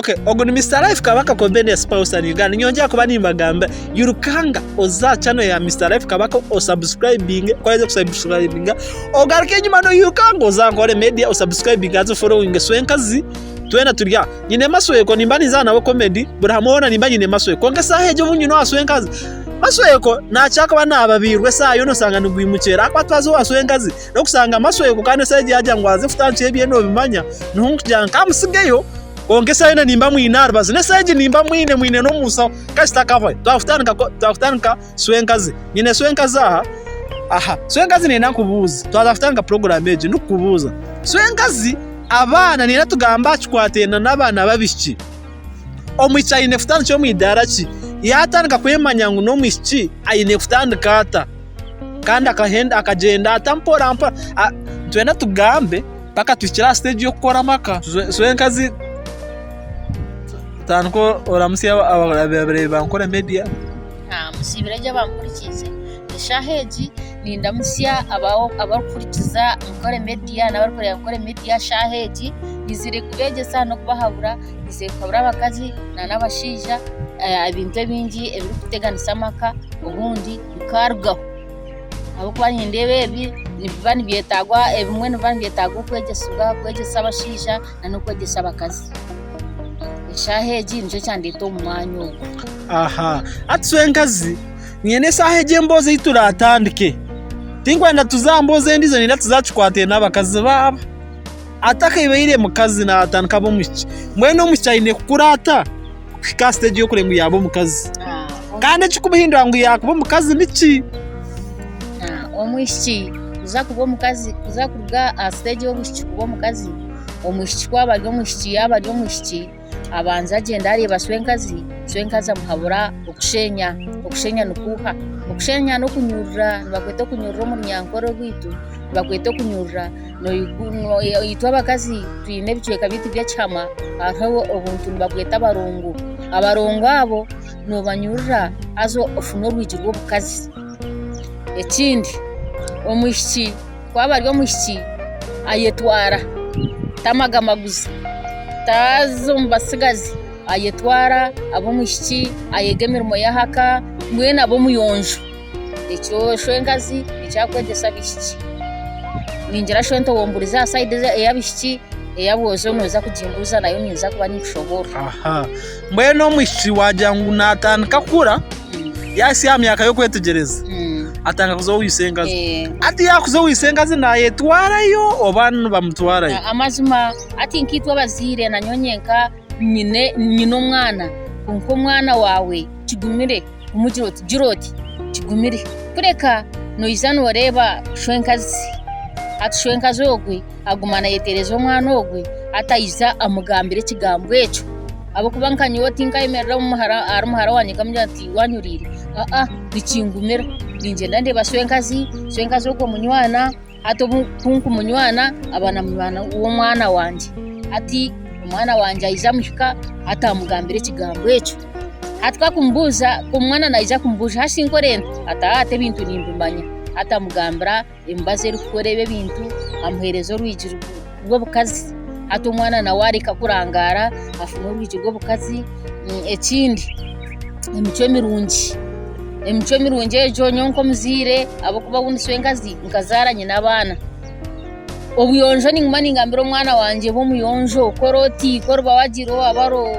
Ok ogu ni Mister Life Kabaka Comedian Spouse and Uganda nyongyera kuba nimbagambira yirukanga oze aha channel ya Mister Life Kabaka osubscribinge ku oraheza kusubscribinga ogaruke enyima noyirukanga oze aha Nkore Media osubscribinge haza ofollowinge Swenkazi twena turi aha. Nyine Masweko nimba ninzaana nawe comedy buri hamwe hoona nimba nyine Masweko kwonka esaaha egi obu nyine owa Swenkazi Masweko nakira kuba nababiirwe esaaha yoona osanga nigwimukyera ahakuba twaza owa Swenkazi n'okushanga Masweko kandi esaaha egi yaagira ngu aze kutandikira ebye nobimanya niho nkugira ngu kamutsigeyo. Kwonka esaaha yoona nimba mwine aha rubaju, n'esaaha egi nimba mwine, mwine n'omu nshaho kasita akahwayo. Twakutandika twakutandika swenkazi. Nyine swenkazi aha, aha. Swenkazi niinyenda nkubuuze, twaza kutandika puroguraamu egi ndikukubuuza. Swenkazi abaana niinyenda tugambe aha kikwataine n'abaana b'abaishiki. Omwishiki aine kutandikira omu idaara ki? Yaatandika kwemanya ngu n'omwishiki aine kutandika ata? Kandi akahenda akagyenda ata mpora mpora? Nitwenda tugambe. Paka tuhikire aha siteegi y'okukora amaka. Swenkazi tandika oramutsye abareebi ba Nkore Media. Musiibire gye abampurikiize. Eshaaha egi nindamutsya abarikuhurikiza Nkore Media n'abarikureeba Nkore Media eshaaha egi. Nyizire kubeegyesa n'okubahabura, nyizire kuhabura abakazi n'abashaija ebintu ebingi ebirikuteganisa amaka obundi bikarugaho. Ahabw'okuba nindeeba ebi nibiba nibyetagwa ebimwe nibiba nibyetagwa okwegyesibwa, kwegyesa abashaija n'okwegyesa abakazi. Eshaaha egi nikyo kyandeeta omu mwanya ogu. Aha, hati swenkazi nyine eshaaha egi emboozi ei turatandike tinkwenda tuze aha mboozi endiijo niinyenda tuze aha kikwataine n'abakazi baaba. Atakaibaire mukazi naatandika aba omwishiki, mbwenu omwishiki aine kukura ata kuhika aha siteegi y'okureeba ngu yaaba omukazi? Kandi ekirikumuhindura ngu yaakuba omukazi niki? Omwishiki kuza kuba omukazi, kuza kuruga aha siteegi y'obwishiki kuba omukazi, omwishiki ku aba ari omwishiki yaaba ari omwishiki, Abanza agyenda areeba swenkazi, swenkazi amuhabura okushenya. Okushenya nikuuha? Okushenya n'okunyurura, nibakweta okunyurura omu runyankore orwaitu, nibakweta okunyurura. Itwe abakazi twine ebicweka byaitu by'ekihama, hariho obuntu nibabweta abarongo. Abarongo abo noobanyurura haza ofune orwigi rw'obukazi. Ekindi omwishiki ku aba ari omwishiki ayetwara tamagamaguza, taza omu batsigazi, ayetwara aba omwishiki ayega emirimo y'aha ka mbwenu aba omuyonjo. Ekyo shwenkazi nikyo arikwegyesa abaishiki. Ningira shwento womburize aha sayidi ey'abaishiki, ey'aboojo noza kugimbuuza nayo ninza kuba ninkushoboorora. Aha. Mbwenu omwishiki waagira ngu naatandika kukura, yaahitsya aha myaka y'okwetegyereza, atandika kuza owa isenkazi. Hati yaakuza owa isenkazi naayetwarayo oba nibamutwarayo? Amazima hati nkaitwe abazaire nanyowe nyenka nyine nyine omwana, kwonka omwana waawe kigumire kumugira oti gira oti kigumire. Kureka noija nooreeba shwenkazi, hati shwenkazi ogwe aguma naayeteereza omwana ogwe hati aija amugambira ekigambo ekyo. Ahabw'okuba nka nyowe tinkayemerera ahari muhara wangye nkamugira nti wanyuriire, aa nikingumira. Ningyenda ndeeba swenkazi, swenkazi ogwo munywana, hati obu ku nkumunywana aba na munywani w'omwana wangye. Hati omwana wangye aija amuhika hati amugambira ekigambo ekyo. Hati ku akumubuuza, omwana naija kumubuuza hati nkore nta? Ati aa hati ebintu nimbimanya. Hati amugambira. emibazi erikukora ebi ebintu, amuheereza orwigi rw'obukazi. Hati omwana nawe areka kurangaara afuna orwigi rw'obukazi. Ekindi emicwe mirungi, emicwe mirungi egyo nyowe nk'omuzaire ahabw'okuba obu ndi swenkazi nkazaara nyine abaana, obuyonjo ninguma ningambira omwana wangye ba omuyonjo, kora oti, ku oriba waagiire owa baro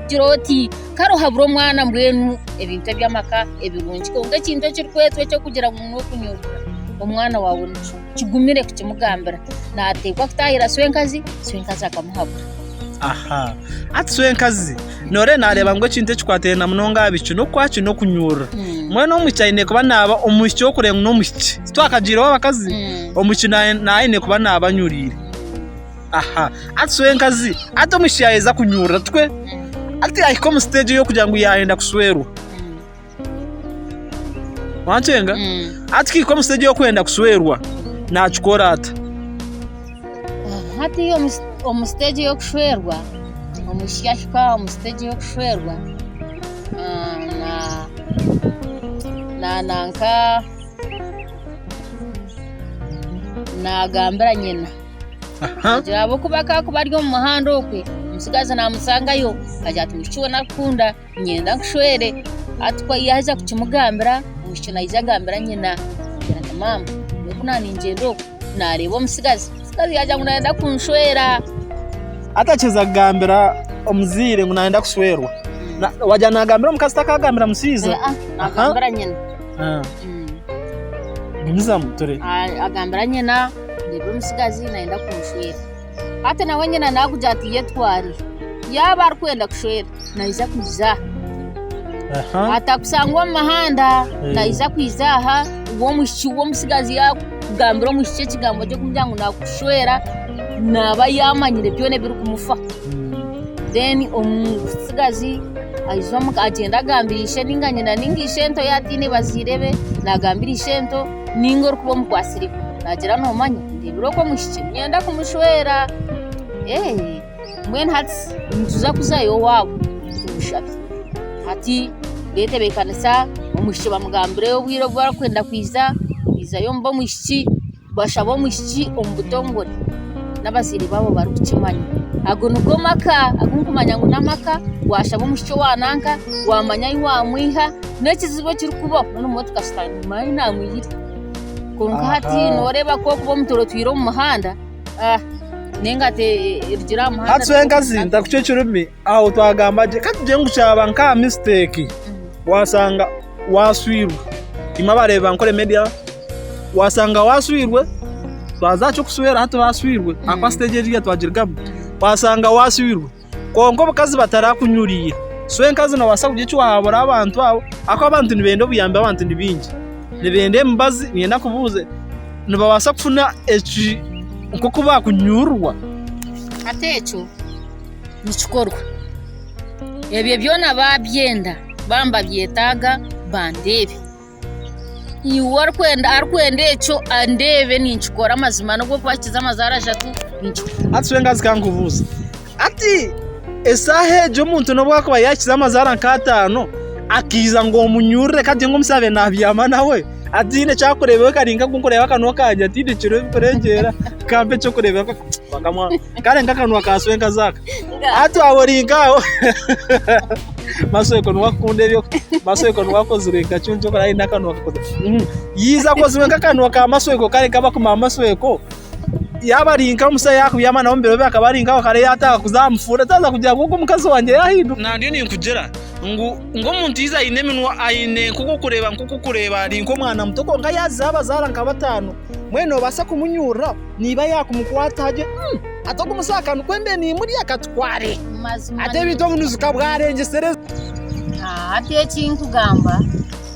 gira oti. Kare ohabure omwana mbwenu ebintu eby'amaka ebirungi kwonka ekintu ekirikwetwa eky'okugira ngu n'okunyurura omwana waawe kigumire kukimugambira. Naateekwa kutaahira swenkazi, swenkazi akamuhabura. Aha. Hati swenkazi noreeba nareeba ngu ekintu ekikwataine na munonga aha bishiki n'okukwaki n'okunyurura. Mbwenu omwishiki aine kuba naaba omwishiki orikureeba ngu n'omwishiki titwakagiireho abakazi, omwishiki naaba aine kuba naaba anyuriire. Aha, hati swenkazi, hati omwishiki yaaheza kunyurura tikwe? Hati yaahika omu siteegi ey'okugira ngu yaayenda kushwerwa. Wankyenga? Hati kuhika omu siteegi ey'okwenda kushwerwa, naakikora ata? Hati omu siteegi ey'okushwerwa, omwishiki yaahika omu siteegi ey'okushwerwa, na nanka naagambira nyina. Ahabw'okuba ku arikuba ari omu muhanda okwe, Omutsigazi naamusangayo agira ati mwishiki we nakukunda niinyenda nkushwere. Hati ku yaaheza kukimugambira, omwishiki naija agambira nyina agira ati maama nyowe ku naaningyenda oku naareeba omutsigazi, omutsigazi yaagira ngu naayenda kunshwera. Atakiza kugambira omuzaire ngu naayenda kushwerwa, waagira naagambira omukazi takaagambira mushaija? Naagambira nyina. Gumizamu ture. Agambira nyina ndeeba omutsigazi naayenda kunshwera. Hati nawe nyina naakugira ati yetware. Yaaba arikwenda kushwera naija kwija. Atakushangwa omu muhanda naija kwija aha ow'omwishiki w'omutsigazi yaakugambira omwishiki ekigambo ky'okumugira ngu naakushwera naaba yaamanyire byona ebirikumufaho. Then omutsigazi aija omuka agyenda agambira ishe nainga nyina nainga ishento yaaba ataine bazaire be naagambira ishento nainga orikuba omukwatsireho naagira noomanya ndeebire ogu omwishiki niinyenda kumushwera. Mbwenu hati nituza kuzayo owaabo tumushabe. Hati beetebeekanisa omwishiki bamugambire obwire obu barikwenda kwija, baijayo omu b'omwishiki bashaba omwishiki omu butongore n'abazaire baabo barikukimanya. Ago nigo maka agu ndikumanya ngu n'amaka, waashaba omwishiki owa nanka waamanya ahu waamwiha n'ekizibu ekirikubaho n'omumotoka shutami ahu naamwihire. Kwonka hati nooreeba ku orikuba omutooro otwire omu muhanda. Ninga ati erugire aha muhanda. Hati enkazi ntakucwa ekirumi aho twagamba gye katugire ngu kyaba nka mistake wasanga waswirwe imwe abareebi ba Ankole media wasanga waswirwe twaza aha ky'okuswera hati baswirwe ahakuba stage eriya twagirugamu wasanga waswirwe Kwonka obukazi batarakunyuriire. So enkazi nobaasa kugira eki wahabura abantu abo ahakuba abantu nibenda obuyambi abantu ni baingi. Nibenda emibazi, nibenda kubuuza, nibabaasa kufuna eki nk'oku baakunyurirwa. Hati ekyo nikikorwa. Ebyo byona baabyenda, baaba nibabyetaaga bandeebe. Iwe orikwenda arikwenda ekyo andeebe ninkikora amazima nobu okuba kiza amazaara ashatu ninkikora. Hati swenkazi kankubuuze, hati esaaha egyo omuntu nobu akuba yakiza amazaara nk'ataano akaija ngu omunyurire kagire ngu omusaija abe nabyama nawe ataine eki arikureeba we kari nk'oku nkureeba akanwa kangye hataine ekirikurengyera kampe eky'okureeberaho kare nk'akanwa ka swenkazi aka. Hati waaba ori nk'aho Masweko niwe akukunda ebyo Masweko niwe akozirwe nka Kyonka okora aine akanwa kakozirwe yiiza akozirwe nk'akanwa ka Masweko kare nk'abakumanya Masweko yaaba ari nk'omushaija yaakubyama nawe omu biro bye akaba ari nkawe kare yaataaha kuza aha mufuura taaza kugira ngu ogu omukazi wangye yaahinduka. Nandiyo ninkugira ngu ngu omuntu yiiza aine eminwa aine nk'okureeba nk'okukureeba ari nk'omwana muto kwonka yaaza abazaara nka bataano mbwenu noobaasa kumunyurura niiba yaakumukwata gye. Ati ogu musaaka nikwo mbe nimurya katware. Mazima Ati ebintu obunuzi kabwarengyesereza. Hati eki nkugamba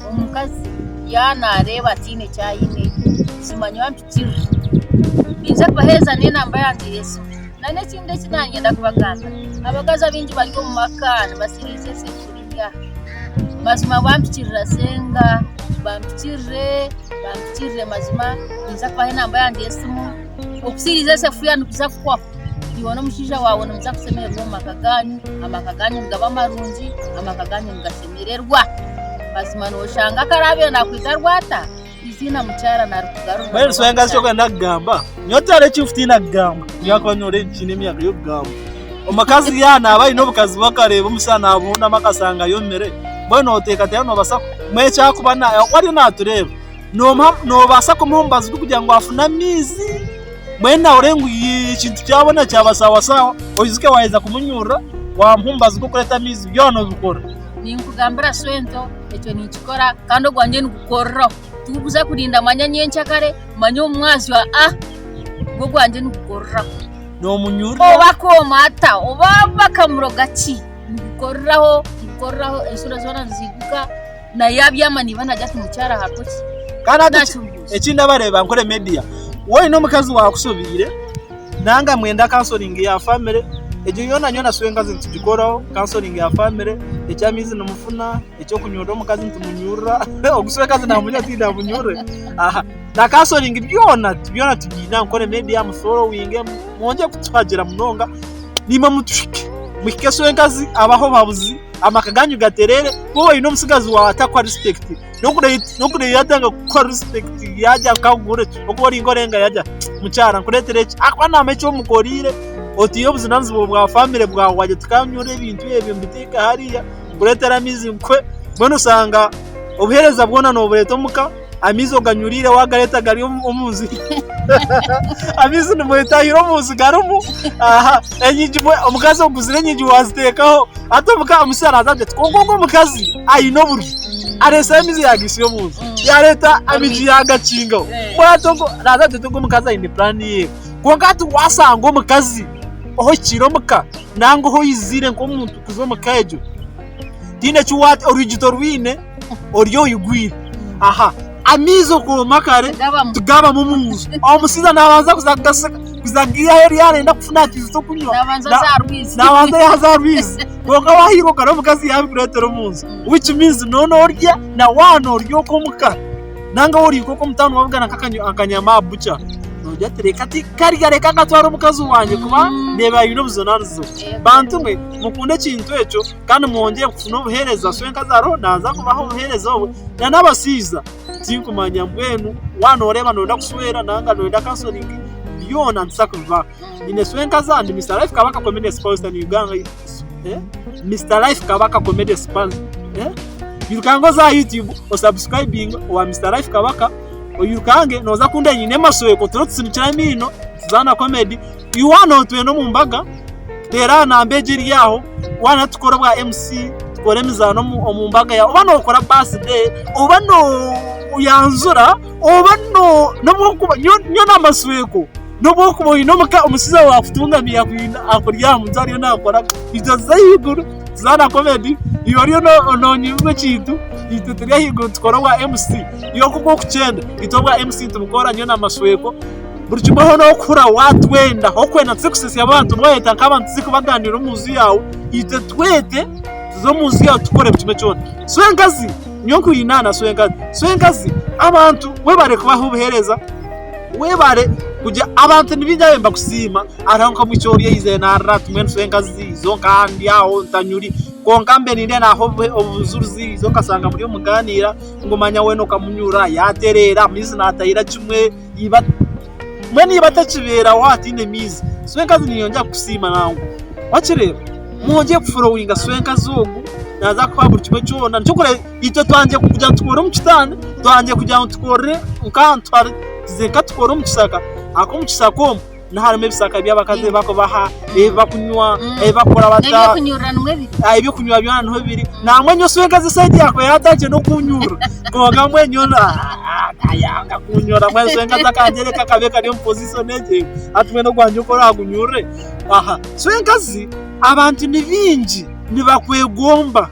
omukazi yaaba naareeba ataine eki aine buzima nyowe ampikirire. Ninza kubaheereza n'enamba yangye y'esimu. N'ekindi eki naanyenda kubagambira, abakazi abaingi bari omu maka nibasiriiza esefuriya. Mazima bampikirira senga, bampikirire, bampikirire mazima ninza kubaha enamba yangye y'esimu. Okusiriiza esefuriya nikuza kuhwaho. Iwe n'omushaija waawe nimuza kushemererwa omu maka gaanyu, amaka gaanyu nigaba marungi, amaka gaanyu nigashemererwa. Mazima nooshanga akaraabaire naakwita rwata, eiziina mukyara naarikugarura. Mbwenu swenka eki orikwenda kugamba, nyowe tihariho eki nkutiina kugamba, ahabw'okuba nyowe nkiine emyaka y'okugamba. Omukazi yaaba naaba aine obukazi bwe akareeba omushaija naabundama akashanga ayomire, mbwenu nooteekateeka noobaasa mbwenu eki arikuba ariyo naatureeba. Noobaasa kumuha omubazi gw'okugira ngu afune amaizi mbwenu ahurire ngu ekintu kyabona kyaba saawa saawa oijuke waaheza kumunyurura waamuha omubazi gw'okureeta amaizi byona noobikora. Ninkugambira Swento ekyo ninkikora kandi ogwangye nigukoreraho tigukuza kurinda manya nyenkyakare manya omu mwazyo aa gwo ogwangye nigukoreraho. Noomunyurura. Oba akooma ata oba bakamuroga ki nigukoreraho nigukoreraho enshuro zoona niziiguka. Na yaabyama niiba naagira ati mukyara hariho ki? Kandi hati Nakimubuuza. ekindi abareeba Ankole Media, waaba oine omukazi waakushobeire nanga mwenda counseling ya family, egyo yoona nyowe na Swenkazi nitugikoraho, counseling ya family, eky'amaizi nimufuna, eky'okunyurura omukazi nitumunyurura, ogu Swenkazi naamunyurura tindi amunyurure, aha na counseling byona byona tubiine Ankole Media mufollowinge mwongyere kutuhagira munonga, naimwe mutuhike, muhike Swenkazi abahe obuhabuzi. Amaka ganyu gaterere waaba oyine omutsigazi waawe atakuha respect nokureeba yatandika kukuha respect yagira ngu kankugurire eki okuba ori nkorenga yagira ati mukyara nkuretere eki ahakuba namanya eki omukoreire. Otiihe obujunanizibwa bwa famire bwawe wagira oti kanyure ebintu ebi mbiteeke hariya nkureetere amaizi nkuhe. Mbwenu oshanga obuheereza bwona noobureeta omuka, amaizi oganyuriire waagareeta gari omu nju amaizi nimwetahira omu nju garimu, enyigi omukazi oguzire enyigi waaziteekaho, hati omushaija naaza agira ati kwonka ogu omukazi aine oburyo, areetsire amaizi yaagaitsire omu nju, yaareeta amaizi yaagakingaho, mbwenu hati ogwo naaza agira ati ogu omukazi aine puraani ye. Kwonka hati waashanga omukazi ohikiire omuka nanga oiziire nk'omuntu kuza omuka egyo, tihaine eki waata, orwigi torwine ori oyigwire. Aha amaizi okooma kare tigabamu omu nju. Omushaija naabanza kuza kugiiha aheeru yaaba naayenda kufuna aha kaizi k'okunywa, naabanza yaaza aha rwizi. Kwonka waahiirwa okare omukazi yaabikureetera omu nju, which means nooba noorya na waaba noorya okwo omuka. Nanga ori nk'oku omu tawuni wabugana nk'akanyama aha bukya, nogira oti reka ti karya reka nkatware omukazi wangye kuba ndeeba aine obujunanizibwa. Bantu mwe mukunde ekintu ekyo kandi mwongyere kufuna obuheereza so enkazi hariho naaza kubaha obuheereza obwe na n'abashaija tinkumanya mbwenu waaba nooreeba nooyenda kushwera nanga nooyenda counseling byona nituza kubibaha. Nyine swenkaza ndi Mister Life Kabaka Comedy Sports in Uganda Mister Life Kabaka Comedy Sports Irukange oze aha YouTube osubscribinge owa Mister Life Kabaka oyirukange noza kundeba nyine amasweko turiyo tusinikire amaino tuzaana comedy iwe waaba notwenda omu mbaga teera aha namba egyo eri aho waaba tukore obwa MC tukore emizaano omu mbaga yaawe oba nokora birthday oba noyanjura oba nobu orikuba nyowe n'amasweko N'obu orikuba oine omuka omushaija waawe akutungamiire akuri aha muntu ariyo naakora itwe tuza ahaiguru tuzaana comedy iwe oriyo noonyumya ekintu itwe turi ahaiguru nitukora obwa MC iwe oku orikukyenda itwe obwa MC nitubukora nyowe na Mashweko buri kimwe hoona orikuhurira waatwenda orikwenda tuze kusesya abantu mwayeta nk'abantu tuze kubaganirira omu nju yaawe itwe twete tuze omu nju yaawe tukore buri kimwe kyona. So enkazi nyowe nkwine aha so enkazi abantu webare kubaha obuheereza. Webare kugira abantu nibaija babe nibakusiima hariho nk'omwishiki ori yaizire narira ati mbwenu swenkazi izo nka ndi aho ntanyuri kwonka mbe nindeeba naaha obujurizi izo nkashanga muri omuganiira ngu manya weena okamunyura yatereera amaizi naatahira kimwe iba mbwenu iba takibeeraho hataine maizi. Swenkazi niinyongyera kukusiima nangwa wakireeba mwongyere kuforowinga swenkazi ogu naaza kukuha buri kimwe kyona nikyo orikureeba Itwe twangire kugira ngu tukore omu kitaani, twangire kugira ngu tukore nk'ahantu hari tuze nka tukore omu kishaka ahakuba omu kishaka omu niho harimu ebishaka by'abakazi ebi barikubaha, ebi barikunywa, ebi barikukora bata, N'eby'okunyurura nimwo biri. Ah, eby'okunywa byona niho biri. Nangwa nyowe swenka esente yaakuba yaatandikire n'okunyurura kwonka mbwenu nyowe ah, naayanga kunyurura mbwenu swenka akangyereka kabe kari omu position egyo hati mbwenu ogwangye oku oraagunyurure. Aha, swenkazi abantu ni baingi nibakwegomba.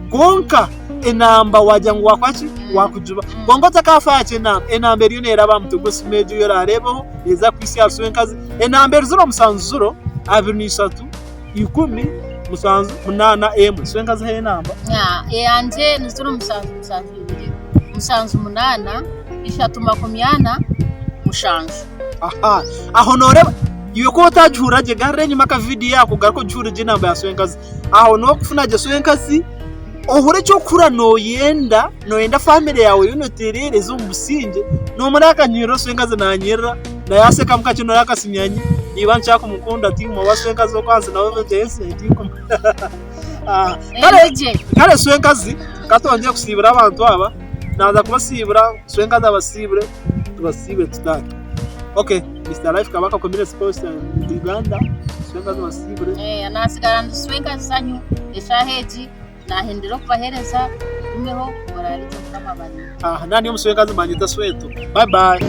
Kwonka enamba waagira ngu waakora ki? Waakugiba. Kwonka otakaafa aha ky'enamba, enamba eriyo neeraba aha mutwe gw'esimu egyo ei oraareebeho, neeza kukuhitsya ahari swenkazi. Enamba eri 070 23 10 7 8 1. Swenkazi ha enamba. Eyangye ni 07 7 2 7 8 3 47. Aha, aho nooreeba, iwe ku otaagihurira gye, garura enyima akavidiyo ako ogaruke ogihurire gye enamba ya swenkazi. Aho n'okufuna gye swenkazi, ohure eky'okuhurira nooyenda, nooyenda famire yaawe yoona otereere eze omu busingye, noomara akanyirira swenkazi naanyirira, nawe yaashekamu kakye noreeba akasinyanye, iba nkyakumukunda tinkumuba swenkazi okwo ahansi nawe tinkumukunda. Kare swenkazi ka twongere kusiibura abantu aba, naaza kubasiibura, swenkazi abasiibure, tubasiibure tutaahe. Okay, Mister Life Kabaka Community Sports in Uganda, swenkazi abasiibure. Eh, nasigara ndi swenkazi sanyu eshaaha egi nahindira okubahereza gumeho murarigye mukama abarinde. Aha, nani omuswenkazi manyeta sweto. Bye bye.